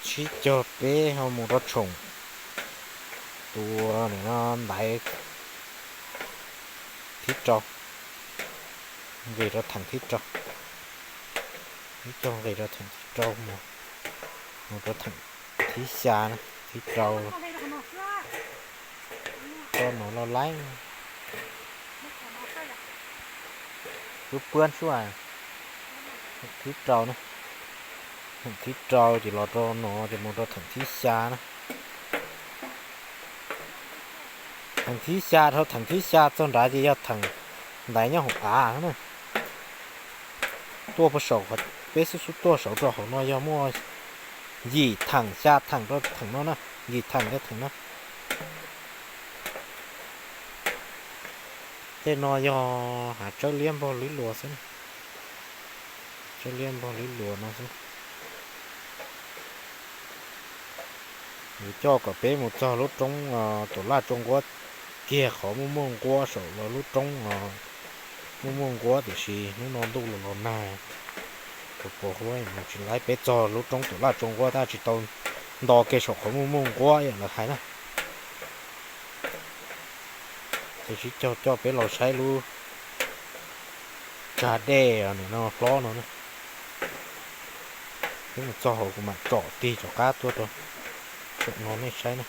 Sib cog peb ho mus rau tshoom tus ntaiv thib rau, nqis rau theem thib rau, sib cog nqis rau theem thib rau mus, mus rau theem thib xya, thib rau, rau no los laib, lub puab suab, thib rau na, thib rau ces los rau no ces mus rau theem thib xya na. Theem thib xya, dhau theem thib xya txog nrad ces yog theem ntaiv nyob hauv av na. Tuaj puag saum, peb xub xub tuaj saum rau hauv no yog muaj yim theem xya theem rau theem no na, yim theem rau theem no. Tej no yog hav tsawb liab npog lwb luas xwb, tsawb liab npog lwb luas no xwb. Yus coj kom peb mus txog lub roob Tuam Laj Tsua Nquab kiag qhov muaj muaj nquab saum lub roob muaj muaj nquab, tiam sis hnub no ntuj los los nag, pos pos huab mus tsis laib. Peb txog lub roob Tuam Laj Tsua Nquab tab tsis tau nto kiag saum qhov muaj muaj nquab yam lawv hais na. Ces sib cog coj peb los saib lub tsag dej no hlob no na. Peb mus txog hauv kuv mam tsom tig rov qab tuaj rau saum no nej saib na.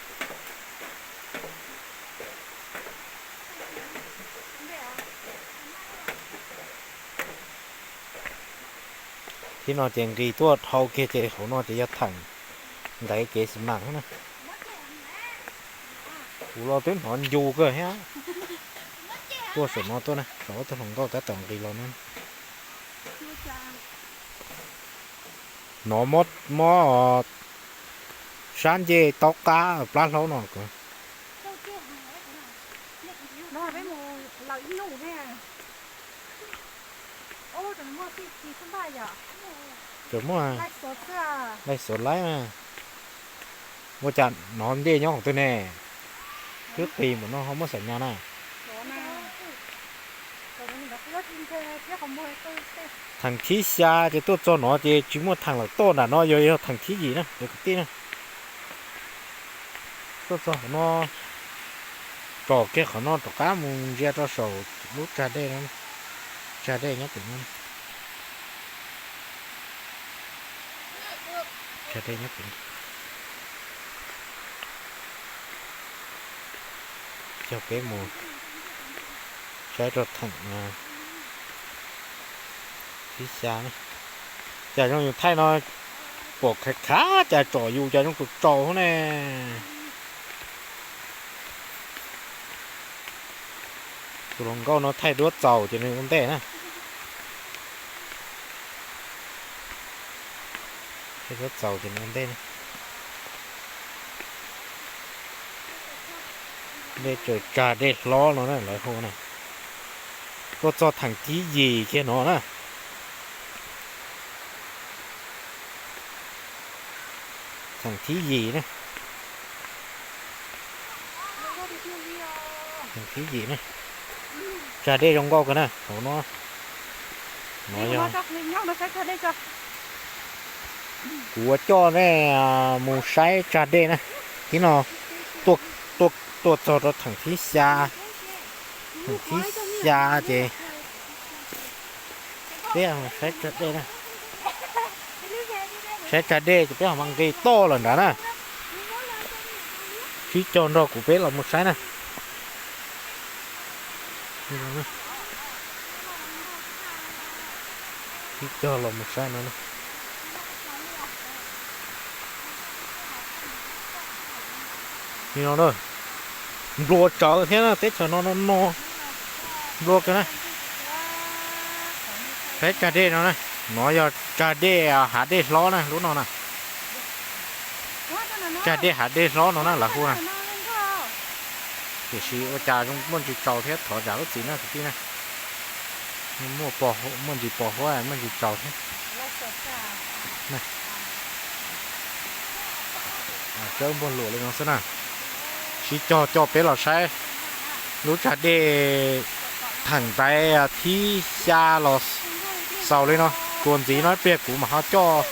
Thib no ces nqis tuaj dhau kiag ces hauv no ces yog theem ntaiv kev xi mas na. Kuv los twb hnov ncu kawg thiab. Tuaj saum no tuaj na, saum ob tug hluas nkauj tab tom nqis los no. No mob, mob sab ncej taub qab plab hlaub no. Tseem muaj, laij xuav laib. Ua cas nov ntej nyob qhov twg ne? Twb qis npaum no ho muab xam nyas na. Theem thib xya ces tuaj txog no ces tsis muaj theem lawm, tuaj nram no yog yog theem thib yim na cov kwv tij na. Tuaj txog qhov no, tsom kiag qhov no rov qab mus ntsia rau saum lub tsag dej no, tsag dej nyob pem no. Tsag dej nyob pem no. Coj peb mus saib rau theem thib xya na. Cas zoo yus thaij no pom khav khav cas tsom yus cas zoo tsaus tsaus ne. Tus hluas nkauj no thaij duab txaus ces nws ua ntej na. Thaij duab txaus ces nws ua ntej na. Dej tsaws tsag dej hlob no na lawv hu na. Tuaj txog theem thib yim kiag no na. Theem thib yim na. Theem thib yim na. Tsag dej zoo nkauj kawg na hauv no. No yog kuv ua coj nej mus saib tsag dej na. Thib no tuaj txog rau theem thib xya, theem thib xya ces peb saib tsag dej na. Saib tsag dej ces peb ho mas nqis toj lawm nrad na. Sib cog nrog kuv peb los mus saib na. Sib cog los mus saib no. Li no na, nplua tsawv thiab na, teb chaws no no no nplua kawg na. Saib tsag dej no na, no yog tsag dej hav dej hlob na lub no na. Tsag dej hav dej hlob no na lawv hu na. Tiam sis ua cas zoo muaj ntsis tsaus thiab, thov zam lub txim na kwv tij na. Muaj, muaj ntsis pos huab, muaj ntsis tsaus thiab. Tsawb npog luam li no xwb na. Sib cog coj peb los saib lub tsag dej theem ntaiv thib xya los xaus li no. Tsuas ntxiv no ib pliag kuv mam ho coj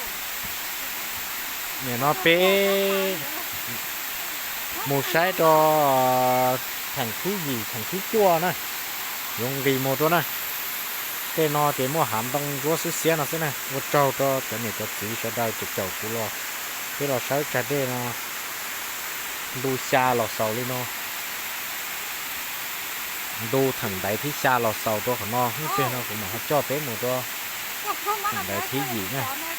Nim no peb mus saib rau theem thib yim theem thib cuaj na, yuav nqis mus rau na. Tej no ces muaj hav ntoo ntsuab xiab xiab no xwb na. Ua tsaug rau cov niam cov txiv sawv daws caum kuv los, peb los saib tsag dej no. Ntu xya los xaus li no, ntu theem ntaiv thib xya los xaus rau qhov no. Ib pliag no kuv mam ho coj peb mus rau theem ntaiv thib yim na.